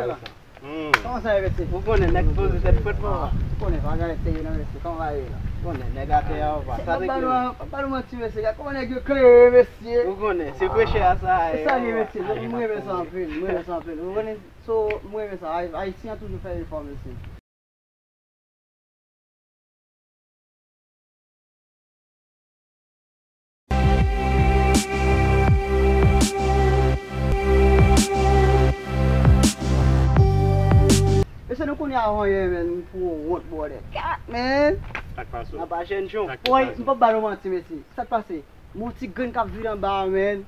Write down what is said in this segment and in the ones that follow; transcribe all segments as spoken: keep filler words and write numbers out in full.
Kòman sa ye, mesye? Ou konnen nèg poze tèt frèt, papa. Ou konnen bagay serye nan, mesye. Kòman bagay ye la? Ou konnen nèg atè a, papa. Sa te klere. Papa nou manti, mesye. Gad kòman nèg yo klere, mesye. Ou konnen, se freche a sa ye. Se sa ye, mesye. Mwen renmen sa anpil, mwen renmen sa anpil. Ou konnen, so, mwen renmen sa. Ay-, Ayisyen an toujou fè efò, mesye. Mesye, nou konnen avan yè, men, pou yon wont, brother. Kat, men. Sa k pase? N ap pa jèn jan. Woy, m p ap ba nou manti, mesye. Sa k pase? Yon ti grenn k ap vin anba a, men.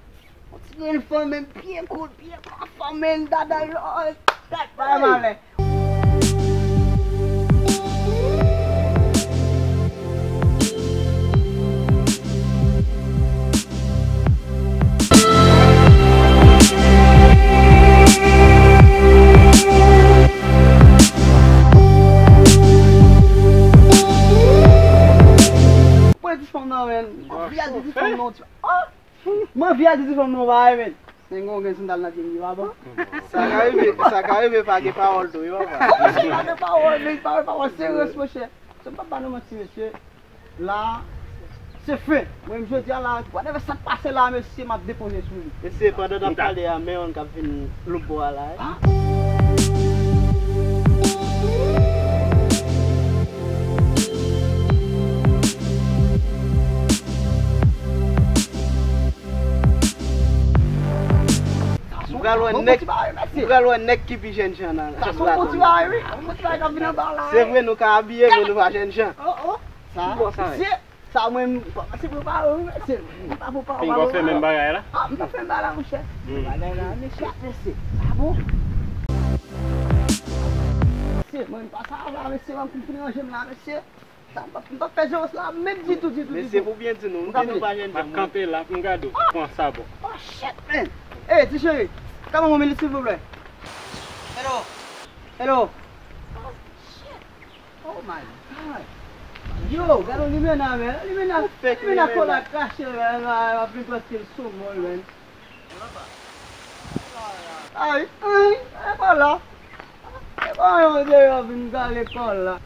Yon ti grenn fanm, men, byen kout, byen pafòm, men, dada lòs. Kat, bay malè. Ou pran ti fanm nan, men. Ou pran ti fanm nan, ti. Ah! M anvi al di ti fanm nan, pa, men. Nèg gen sandal nan pye m, li pa bon. Sa ka rive, sa ka rive pa gen pawòl tou, wi, papa. Pa gen pawòl, men, pa gen pawòl serye, monchè. Se m pa ba nou manti, mesye. La, se fen. Mwen menm jodi a la, whatever sa k pase la, mesye, m ap depoze sou li. Mesye, pandan n ap pale a, men yon k ap vin loup bò a la, wi. Ah. M pral wè nèg, m pral wè nèg ki pi jèn jan nan, nan plato. Se vre, nou ka abiye, men nou pa jèn jan. Sa, sa mwen, se prepare, wi, mesye. M pa prepare. Pinga w fè menm bagay la? Ah, m pa fè bagay la, monchè. Bagay la, mesye, mesye. Ah bon? Mesye, mwen, m pa sa la, mesye, m ap fin ranje m la, mesye. Sa, m p ap, m p ap fè jewos la menm ditou, ditou, ditou. Mesye, pou byen di nou, m di nou pa jèn jan. M ap kanpe la pou m gade w. Pran sa bon. Oh, shit, man. Hey, ti cheri, kòman w ye, silvouplè? Hello. Hello. Oh, shit. Oh, my God. Yo, gade yon limena, man. Limena, limena kòl la krache, man. M ap vin pran stil sou mwen, man. Ay, ay, e kòl la. E pa yon deyò vin gale kòl la.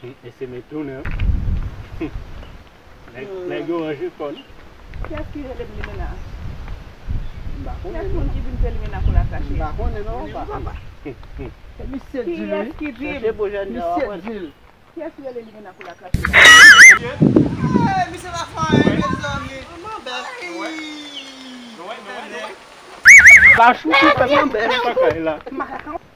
Hmm, e se men tounen, wi. Nèg, nèg yo ranje kò, non? Kiyès ki rele m limena? M pa konnen, non. Kiyès moun ki vin fè limena kou la krache? M pa konnen, non, papa. Hmm, hmm. Se misye di l, wi. Kiyès ki di l? Chèche pou jèn jan an. Misye di l. Kiyès ki rele limena kou la krache? Hey, misye pa fè anyen, mezanmi. Manbè. Ay. Kachou ki fè manbè. Makak.